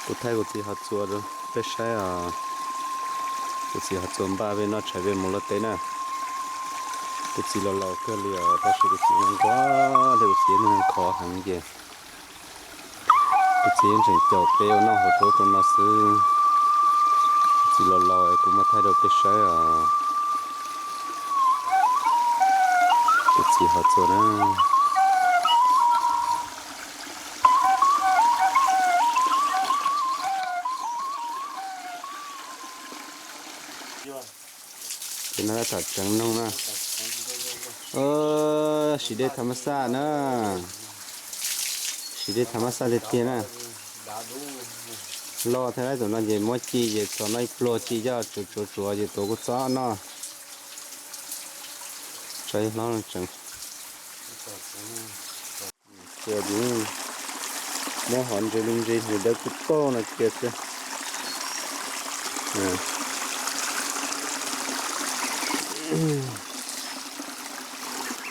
Kuv thaij kuv txiv hov txua rau peb saib os. Kuv txiv hov txua npaj peb noj tshais peb mus luaj teb na. Kuv txiv los laus kawg li os, tab sis kuv txiv nquag li, kuv txiv yeej khov heev ces kuv txiv yeej tseem caum peb ua noj hauv rau rau no xwb. Kuv txiv los laus es kuv muab thaij rau peb saib os. Kuv txiv hov txua na. Ces no tab tom tseev noog na. Siv dej tham mas xaj na. Siv dej tham mas xaj tiag tiag na. Loj thiab lawm, tus no ces muab ci ces txog no ib pluag ci coj tsuav tsuav tsuav ces tuav kuj txob noj. Tso ib hlob tseev. Txua ces muab hov ntse li ntse nws dawb kuj paug no cia xwb.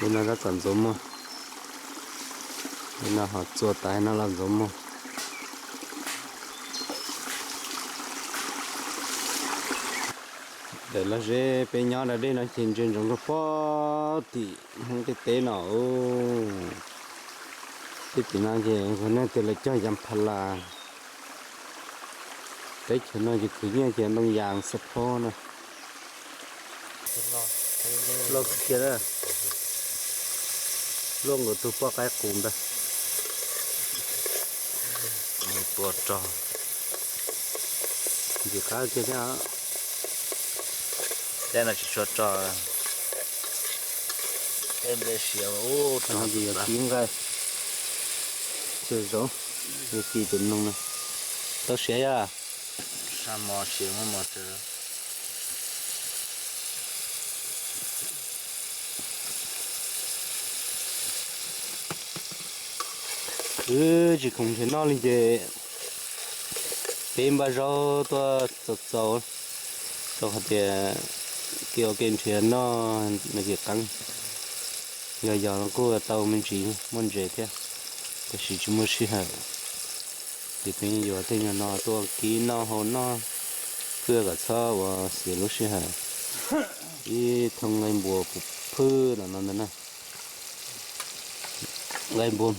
Li no tab tom ntxuav muag. Li no hov txua tas no los ntxuav muag. Daim loj zeb peb nyob da dej no ces ntsia ntsoov rau pem tim Hmoob tej teb no. Tej tim no ces nej tias lawv cog Yam Pha Las, teb chaws no ces khwv nyiaj ces ntoo yas xab phob na. Loj kiag na, luaj nkaus tus poj qaib qus ntag. Tua rog ntxim qab kiag thiab. Tej no tsis tshua rog, tej npe siav ub, no ces yuav kib nqaij, tsis zoo, yuav kib tus noog no. Tau siav yog. Sab mo siav muab mo tsaws. Wb tsis khoom nrhiav noj li ces peb npaj zaub tuaj txaus txaus, rau qhov tias kev ua ke nrhiav noj no ces qeeb. Yog yog no kuj tau me ntsis muaj ntses thiab, tiam sis tsis muaj sij hawm. Ces peb yuav tej nyuag no tuaj kib noj hau noj, kuj kom txhob ua xiam lub sij hawm. Ib thooj nqaij npua puv phwj los no ntag na. Nqaij npua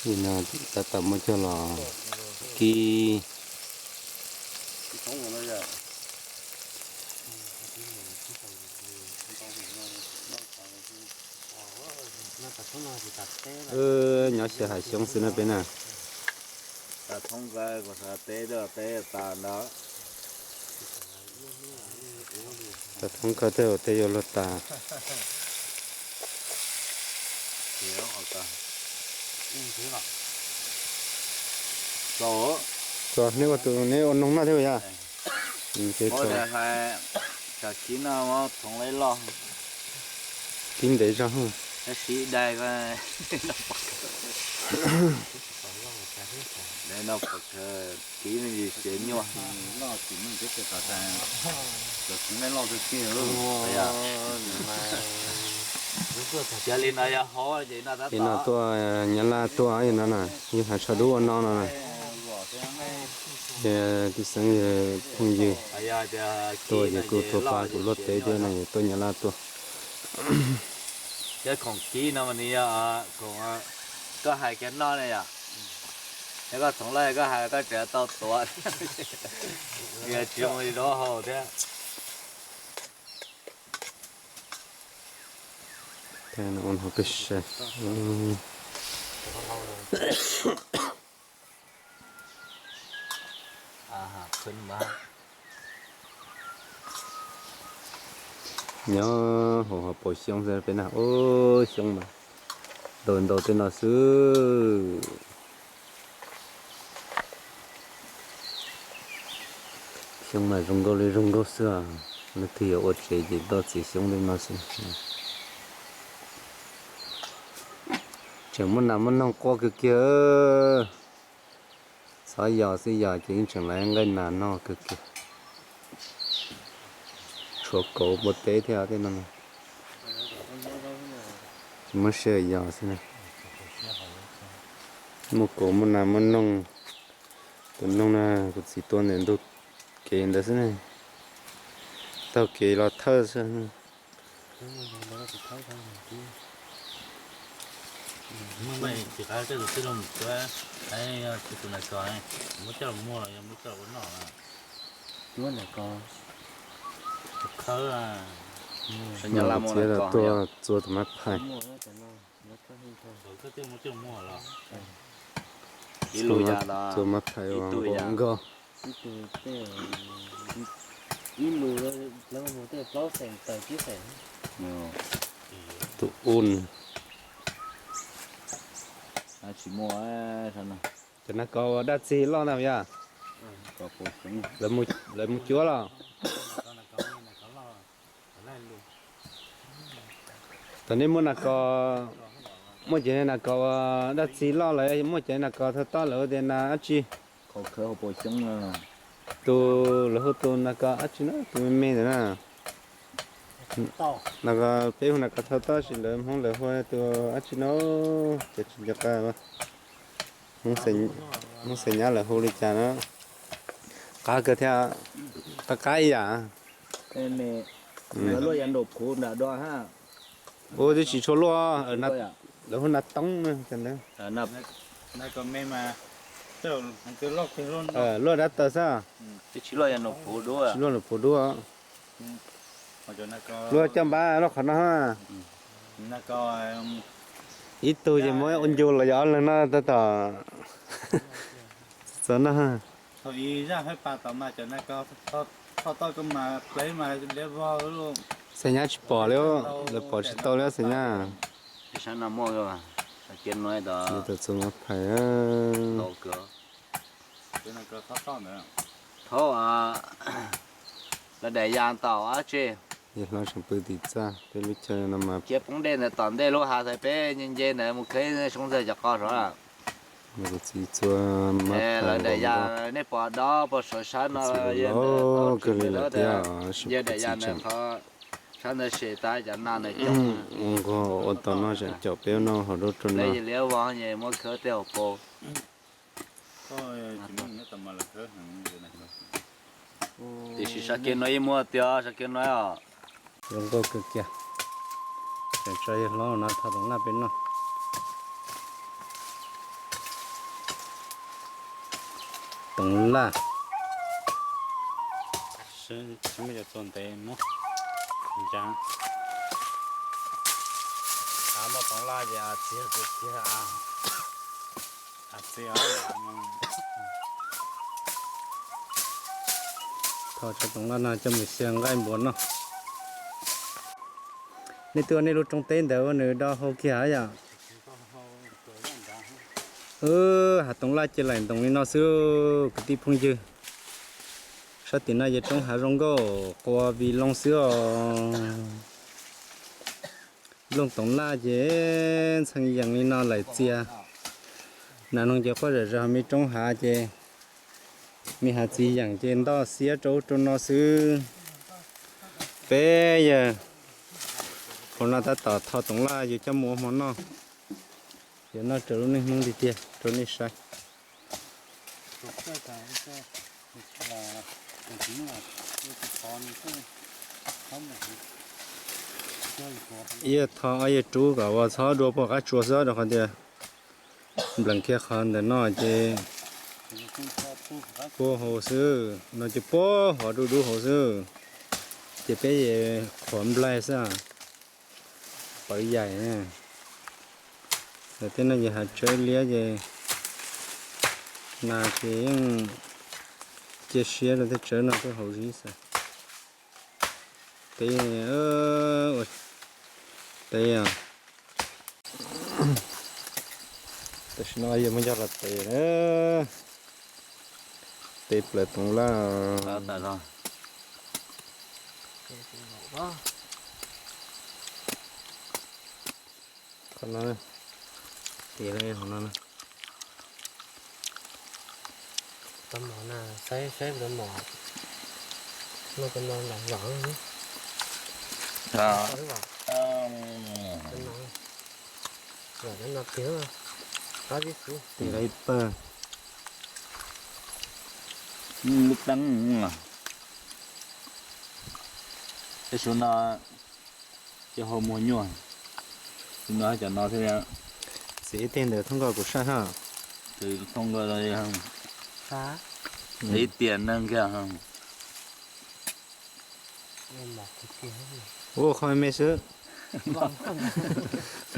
Hmoob na. Tab tom muab coj los kib. Nyob xyaw hav xyoob xwb na peb na. Teb tas ntawd. Tau thoob kawg tej zaum tej yuav luag tas. Txog neb ua tus neb ua noog noj thiab yog? Kib ntev zog. Kib me ntsis siav nyuaj. Li no tuaj Nyab Laj tuaj no na, yog hais tsho dub ua no no. Tij Xeeb phooj ywg tuaj ces kuj tuaj pab kuv luaj teb thiab no, tuaj Nyab Laj tuaj. Cov khoom kib no mas nws yog khoom koj hais kiag noj ne yom. Yog koj txhoov lawm koj hais koj tseem tau tuav, yog tsis zoo li rau hau thiab. Nyob hauv hauv paus xyoob xwb peb na, ub xyoob mas ntau ntau tej no xwb. Xyoob mas zoo nkauj li zoo nkauj xwb os. Leej twg yuav ua tsev ces tuaj txiav xyoob tej no xwb. Tseem muaj nas muaj noog quaj kiag kiag. Txhob yos xwb, yos ces yeej tseem lawv nqaij nas noj kawg kiag. Tshuav kauv npua teb thiab tej no. Tsis muaj sij hawm yos xwb na. Muaj kaus muaj nas muaj noog. Tus noog no kuv txiv tua ntawm ntug kev ntawd xwb ne. Taug kev los thawj xwb. Tus txiv tuaj txua tus mab phais. Txua mab phais ua nkauj nkauj. Tus un. Cov nas kos ua dab tsi loj ntag yog? Lawv mus cuab los? Thaum nej muaj nas kos, muaj cov nas kos ua dab tsi loj lawm, muaj cov nas kos thawj toj lawv ua tias nas dab tsi? Tus lawv hu tus nas kos dab tsi na, tus me me ntawd na. Nas kos peb hu nas kos thawj toj, tab sis lawv Hmoob lawv hu tus dab tsi no, cov tsis nco qab. Hmoob xeem nyab lawv hu li cas na. Qab kawg thiab, qab qab ib yam. Ua twb tsis tshua luaj, lawv hu nas toob na. Luaj dab taw xwb, tsis luaj nus puv dub. Luaj coj npab luaj qhov no. Ib tug ces muab ua ncu los yog ob leeg no tab tom txog no. Xeem nyab tsis pom li, lawv pom tsis tau li xeem nyab. Txiv tau txua mab phais. Thov lawv daim yas tau dab tsi? Yawg hlob tseem pw tim txaj, peb lub chaw no mas cia poob dej ntawd tom ntej lub hav thaum peb nce nce ntawd mus khawb soob ntxawg cov qos saud. Kuv txiv txua mab phais, lawv daim yas nej pom dob pog saum sab no, yawg ntawd kawg li lawm thiab, yawg daim yas ntawd qhov sab ntawd sem tas cov nas ntawd coob. Ua nqog ua tau no tseem caum peb noj hauv rau rau no. Liab vog es muab khawb tej hauv paus. Tiam sis sab kev no yeej muaj tiag, sab kev no os. Zoo nkauj kawg kiag. Tseem tso yawg hlob no thauj toov laj peb noj. Toov laj. Tsis muaj cov txua ntev muab nca. Muaj toov laj ces txiv kiag. Thauj tsob toov laj no coj mus xyaw nqaij npua noj. Nej twb ua nej lub roob teb ntawd ua nws do hau kiag yom? Wb hav toov laj ces laim ntoos li no xwb kwv tij phooj ywg. Sab tim no ces roob hav zoo nkauj qua vi loo xwb os. Looj toov laj ces ntxhee yees li no laim txias. Nas noog ces quaj zom zaws, ho me roob hav ces me hav txiv yeem ces ntoj xiab rau ub rau no xwb. Peb yawg hauv no tab tom thauj toov laj yus coj mus ua hmo noj. Yog noj raws lub neej Hmoob tiag tiag rau nej saib. Ib yawg thauj ob yawg rub kom ua txhob dua puag qab tsua xwb rau qhov tias nplees kiag qhov ntawm no ces puag hauv xwb, no ces puag hauv dub dub hauv xwb. Ces peb qhuav nplaig xwb. Pawv yaim. Lawv tej no ces hav tsawb liab ces nas ces yeej cia siab rau tej tsawb no tej hauv zib xwb. Teb, teb, tam sim no yog muab coj los tev na. Tev plaws toov laj. Qhov no, tis hauv no. Tau mom na, saib saib tau mom. No tau no lam zom. Zom no tiag. Tig lawv ib pawg. Lub teeb, tej su no cov hau muag nyuaj, no cov no thiab. Txiv ib teg ntawd thoob nkaus kuv saib ha. Thoob nkaus ib tiam neeg kiag. Ua qhov me xwb.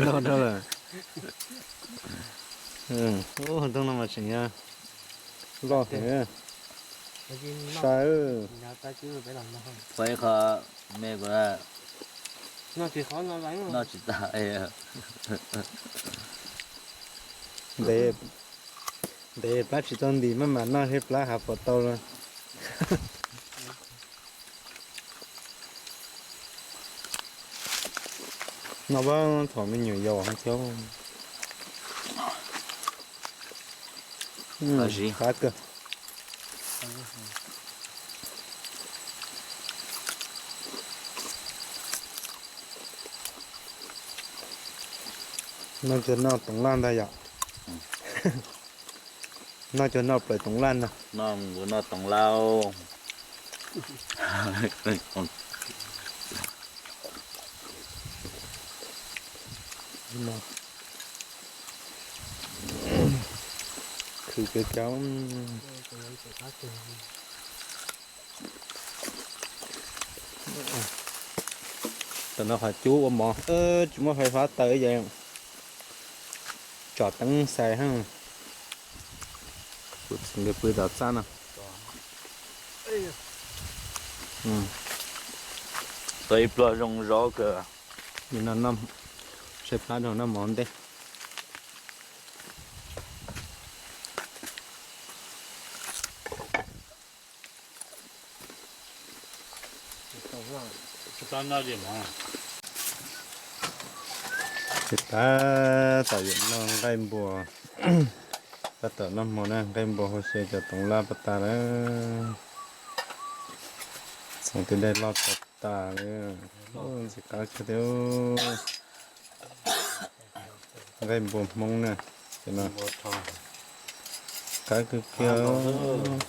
Loj dhau lawm. Ua ntoo no mas tseem loj heev. Sai. Ua ib qho me kuv noj tsis tas. Ntev plab tsis tau ntim maj mam noj thiab plab hav puas tau los. Noj pab thaum me nyuam yaus thiab. Qab kawg. Noj cuag noj toov laj ntag yom. Noj cuag noj plaws toov laj ntag. Noj kuv noj toov laj. Khwv cov cov. Tam no qhov cub ua mov, tsis muaj fais fab taws ces tsom teeb xais ha. Kuv txiv nkawd pw tom txaj no. Tau ib pluag zoo zov kawg. Saib plab rau noj mov ntej. Ces tab tom yuav noj nqaij npua, tab tom noj hmo na, nqaij npua hauv xyaw cov toov laj pas tas lawm. Txoov tej daim loj tas tas li, ntxim qab kawg thiab. Nqaij npua Hmoob na, ces no qab kawg kiag,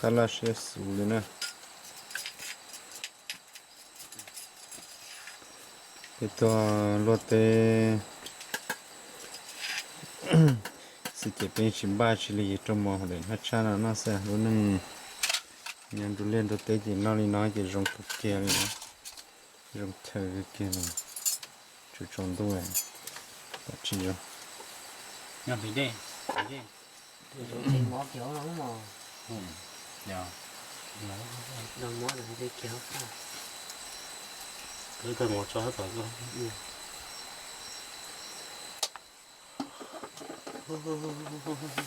qab laj siab xus li na. Peb tuaj luaj teb xwb ces peb tsis npaj tsis li rau mov hauv daim hnab tshab no noj xwb. Lub neej nyob nruab liaj nruab teb ces noj li no ces zoo kawg kiag li na, zoo chaw kawg kiag li. Tsaus tsaus ntuj, tsis zoo.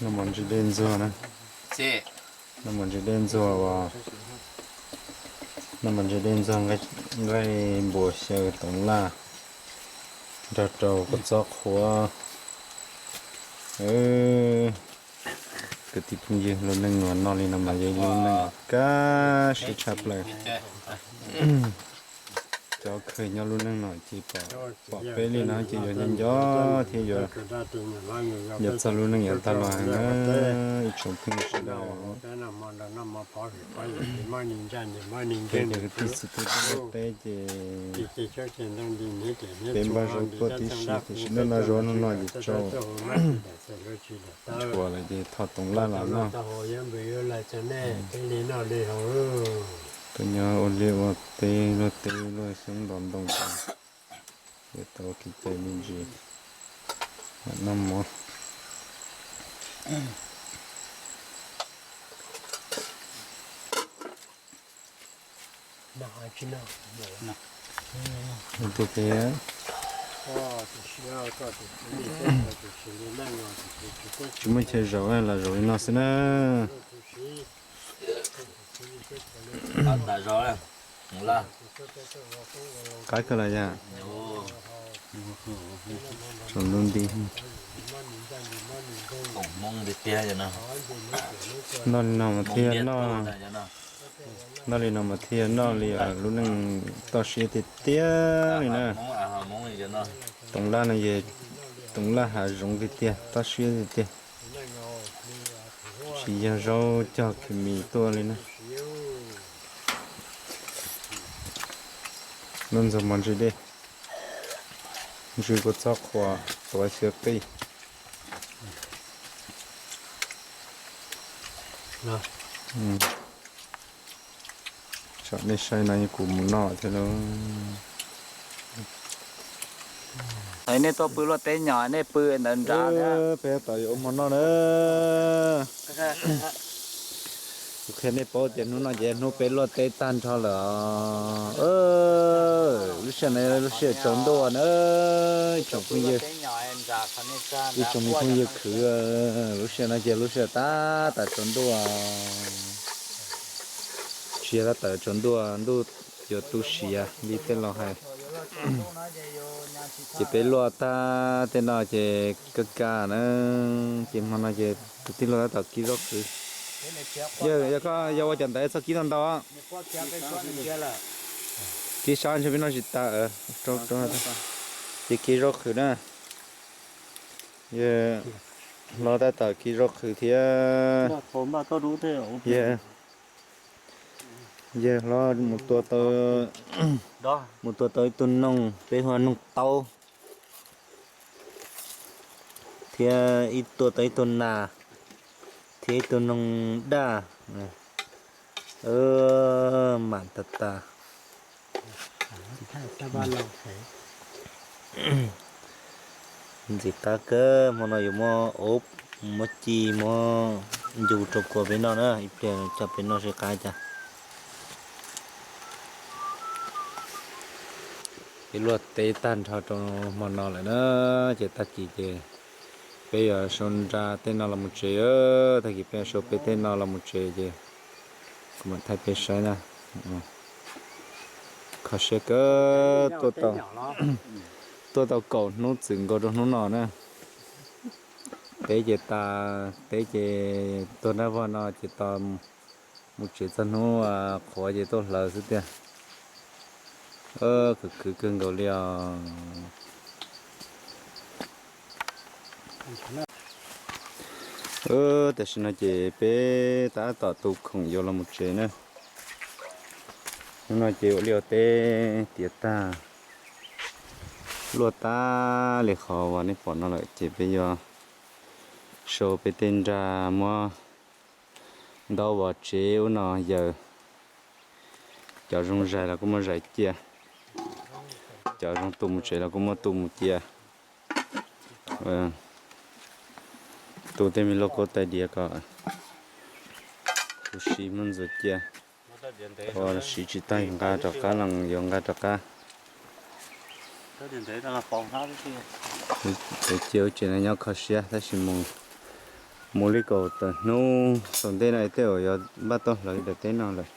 Noj mov ntsis dej ntxuag na. Noj mov ntsis dej ntxuag uas, noj mov ntsis dej ntxuag nqaij npua xyaw toov laj nrog rau kua txob qhuav. Kwv tij phooj ywg, lub neej uas noj li no mas yog ib lub neej uas kaj siab tshaj plaws. Cov khaws nyob lub neej no ces pom peb li no ces yuav nco nco thiab yuav nco txog lub neej yav tag los heev na, ib tsoom phooj ywg sawv daws. Peb cov kwv tij xwb teb teb ces peb npaj zov puag tib si, tiam sis noj noj zov noj no ces tsaus. Tshuav lawm ces thov toov laj los noj. Tuaj nyob ua liaj ua teb luaj teb luaj xyoob ntos ntoo, yuav tau ua kev cai me ntsis, noj mov. Tiag tiag, tsis muaj chaw zaum los zaum li no xwb na. Qab kawg los yog. Tsaus ntuj nti. Noj li no mas thiaj noj, noj li no mas thiaj noj li lub neej toj siab tiag tiag li na. Toov laj no yog toov laj hav zoov tiag tiag, toj siab tiag tiag. Yog zaub cog khwv mis tuaj li na. Nuj ntxuag mov ntsws dej, ntsws kua txob qhuas, tuav xyaw qij. Tsam nej saib no yeej kuv mus noj thiab lauj. Nej tuaj pw luaj teb nyom nej pw ntawd nrad. Peb tab tom yuav ua hmo noj na. Kuv qhia nej paub tias hnub no ces hnub peb luaj teb tag nrho lawm. Lub sij hawm no lub sij hawm tsaus ntuj na, ib tsoom phooj ywg, ib tsoom me phooj ywg khwv. Lub sij hawm no ces lub sij hawm tab tom tsaus ntuj, tsis yog tab tom tsaus ntuj, ntuj yuav tu siav li tej laus hais. Ces peb luaj tag tej no ces kaj kaj na, ces hmo no ces tus tij laug tab tom kib zaub qhwv. Yog koj yog ua cov ntawd txhob kib tau ntau. Kib sab ntshe peb noj tsis tas. Ces kib zaub qhwv na. Yawg hlob tab tom kib zaub qhwv thiab. Yawg hlob mus tua tau, mus tua tau ib tug noog peb hu ua noog taub, thiab ib, tua tau ib tug nas, thiab ib tug noog daj. Mam tas tas. Ntxim qab kawg, hmo no yuav muab ub, muab ci, muab ncu rau kua peb noj na, ib pliag coj peb noj seb qab cas. Peb luaj teb tag nrho rau hmo no lawm na, ces tag kis ces peb yuav sau nra tej no los mus tsev. Tag kis peb yuav sau peb tej no los mus tsev ces kuv mam thaij peb saib na. Kho siab kawg, tuaj tau kaum hnub txwm nkaus rau hnub no na. Teb ces tas, teb ces tuag nrab vog no ces tos mus tsev txog hnub qhuav ces tuaj hlawv xwb tiag. Khwv khwv kawg nkaus li os. Tam sim no ces peb tab tom tu khoom yuav los mus tsev na. Hnub no ces ua liaj ua teb tiav tag, luaj tab li qhov uas nej pom no lawm ces peb yuav sau peb tej nra muab ntaub vov tsev ub no yaws. Cov zoo zais los kuj muab zais cia, cov zoo tu mus tsev los kuj muab tu mus cia. Tu tej me lauj kaub tais diav kom huv si muab ntxuav cia. Ua siv tsis tag nqa rov qab los yuav nqa rov qab. Cia ua tsev no nyob kho siab tab sis mus li kaum tawm hnub tom ntej no tej zaum yuav npaj tuaj hlawv daim teb no lawm.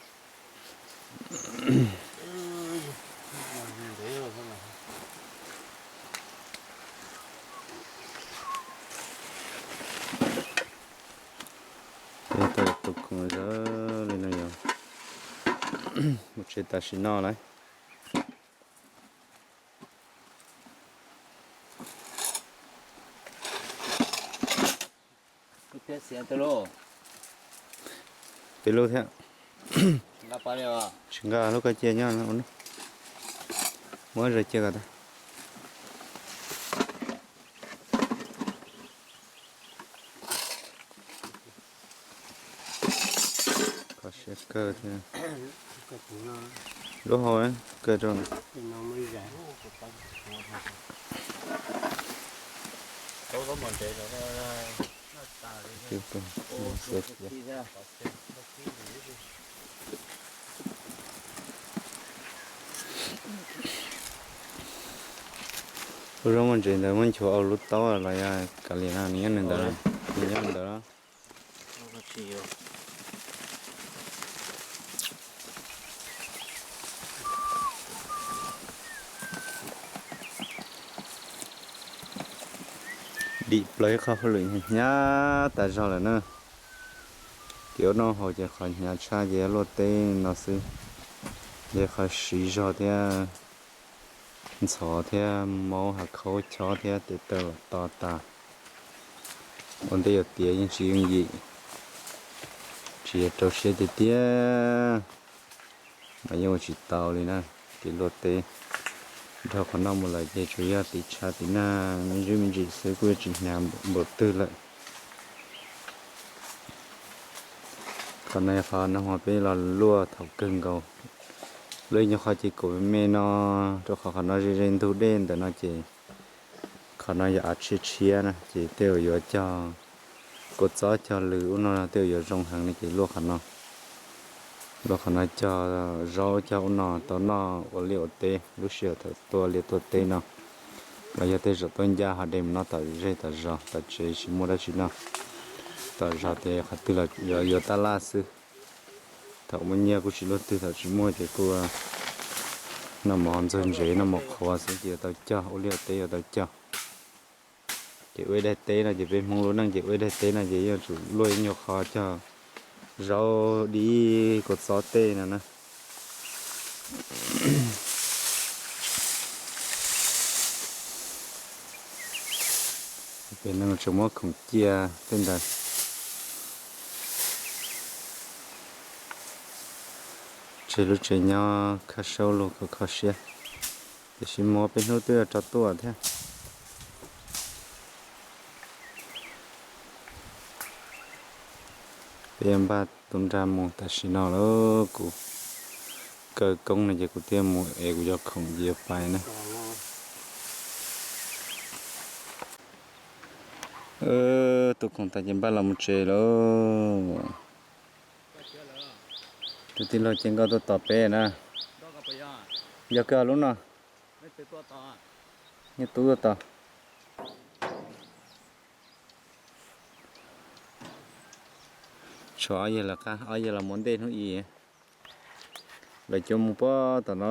Peb tau tu khoom zawv li no yog mus tsev tam sim no lawm. Peb lub thiab. Tsis nqa lub koj cia nyob no. Muab zais cia kom tag. Kho siab kawg thiab. Lub hau kawg rau. Ua zaub muaj ntses ntawd muab nchuav ua lub taub los yog kav liam no, nws nyob nws ntawd, nws nyob nws ntawd. Dim plaws ib qho hauj lwm hnyav tas zog lawm na. Ces ua noj haus ces qhov hnyav tshaj ces luaj teb no xwb. Ces qhov siv zog thiab ntxhov thiab maub hav khaub chob thiab tes taw los to tas. Ua ntej yuav tiav yeej tsis yooj yim. Tsis yog rau siab tiag tiag, mas yeej ua tsis tau li na. Kev luaj teb dhau qhov no mus lawm ces tsuas yog tiv tshav tiv nag me ntsis me ntsis xwb kuj yuav tsis hnyav npaum twg lawm. Qhov no yog qhov nag hmo peb los luaj thaum kawg nkaus, luaj ib nyuag qho ces kaum me me no, rau qhov qhov no ze ze ntug dej ntawm no ces qhov no yog av tshiab tshiab na ces tej zaum yuav cog kua txob cog lws ub no tej zaum yuav zoo heev ne ces luaj qhov no. Luaj qhov no cog zaub cog ub no tau noj ua liaj ua teb lub sij hawm thaum tuaj liaj tuaj teb no, los yog tej zaum tuaj ncaj ho de mus noj tom zej tom zos, tom tsev tsis muaj dab tsi noj. Tom zos ces qhov twg los yuav yuav tab laj xwb. Thaum muaj nyiaj kuj tsis luaj twg, thaum tsis muaj ces kuj noj mov ntxuag ntsev noj mov qhuav xwb ces yuav tau cog, ua liaj ua teb yuav tau cog. Ces ua ib daim teb no ces peb Hmoob lub neej ces ua ib daim teb no ces yeej tsum luaj ib nyuag qho cog zaub dib kua txob tej no na. Peb neeg tseem muab khoom cia tej ntawd. Tseg lub tsev nyob khab saub lug kho kho siab, tiam sis muab peb hnub twb yuav rov tuaj thiab. Peb yuav npaj tus nra mus tam sim no lawm, kuv kaw koob no ces kuv thiaj mus es kuv cov khoom ces yuav pais na. Tus khoom tas ces npaj los mus tsev lawm. Tus tij laug Ceeb Nkauj tuaj tos peb na. Yog kawg lub no. Nej tub tuaj tos. Tshuav ob yawg lawv qab, ob yawg los mus ntej hnub i. Lawv coj mus puag tom no.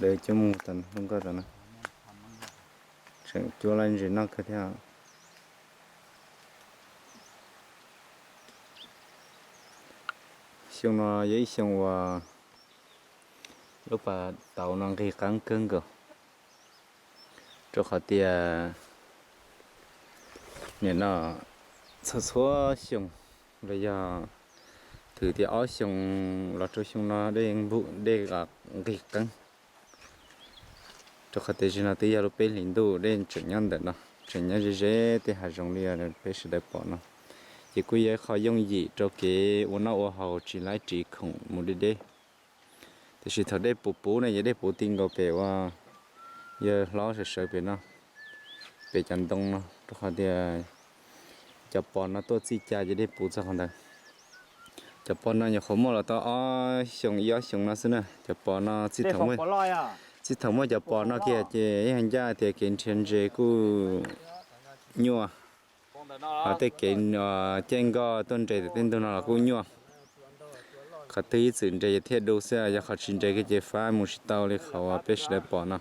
Lawv coj mus tom no, tom no. Tseem cuab laj ntses noj kawg thiab. Xyoo no yog ib xyoo uas lub pas tauv no nqig qeeb kawg nkaus, rau qhov tias nim no txhua txhua xyoo los yog thwm tias ob xyoo los rau xyoo no dej npum dej nqig qeeb, rau qhov tias zaum no twb yog lub peb hlis ntuj dej tseem nyob ntawm no, tseem nyob ze ze tej hav zoov li peb sawv daws pom no, ces kuj yog ib qho yooj yim rau kev ua noj ua haus tsis laib ris khoom mus deb deb. Tiam sis thaum dej puv puv ne, yog dej puv ti nkaus pem uas yawg hlob sawv sawv pem no, pem cov ntoo no, rau qhov tias cov pos no tuaj txij ca ces dej puv txog qhov ntawd. Cov pos no nyuam qhuav muaj los tau ob xyoos ib ob xyoos no xwb na. Cov pos no txij thaum muaj cov pos no kiag ces ib yam ncaj tias kev nrhiav ntses kuj nyuaj. Ho tej kev caij nkoj tuaj nres tej ntug no los kuj nyuaj. Qhov twg ib txwm nres thiaj du xwb, yog qhov tsis nres kiag ces fab mus tsis tau li qhov uas peb sawv daws pom no.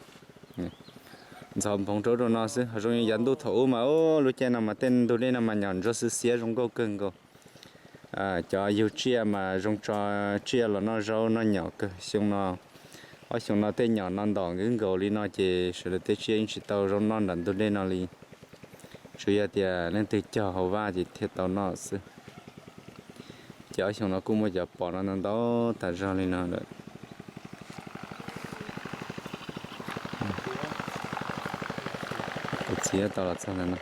Ntxhov nphoov rau ub rau no xwb. Ho zoo yav ntuj thaum ub mas lub caij no mas tej ntug dej no mas nyom ntsuab xwb xiab zoo nkauj kawg nkaus. Cov yug tsiaj mas zoo tso tsiaj los noj zaub noj nyom kawg. Xyoo no ob xyoo no tej nyom no ntom nkaus li no ces sawv daws tej tsiaj yeej tsis tau zaub noj nram ntug dej no li. Tsuas yog tias leej twg cog hauv vaj ces thiaj tau noj xwb. Ces ob xyoo no kuj muaj cov pos no ntau ntau tas zog li no lawm. Kuv txiv tau los txog ntawm no.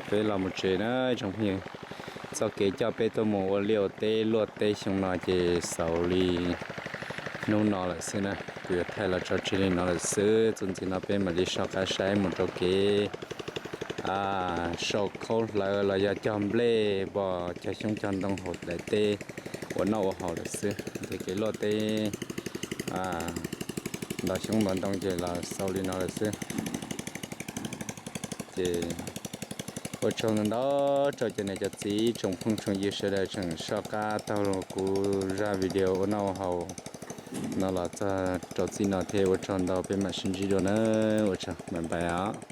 Peb los mus tsev na tsoom phooj ywg. Txoj kev coj peb tuaj mus ua liaj ua teb luaj teb xyoo no ces xaus li hnub no lawm xwb na. Kuv yuav thaij los tso tseg li no lawm xwb. Txuas ntxiv no peb mam li soj qab saib mus rau kev sau khaub hlawv los yog cog nplej pom cog xyoob cog ntoo hauv daim teb ua noj ua haus lawm xwb. Ces kev luaj teb ntov xyoob ntov ntoo ces los xaus li no lawm xwb. Ces ua tsaug ntau ntau rau cov niam cov txiv tsoom phooj tsoom ywg sawv daws tseem soj qab taug kuv zaj video ua noj ua haus no los txog rau txij no thiab. Ua tsaug ntau, peb mam sib ntsib dua na. Ua tsaug, bye bye os.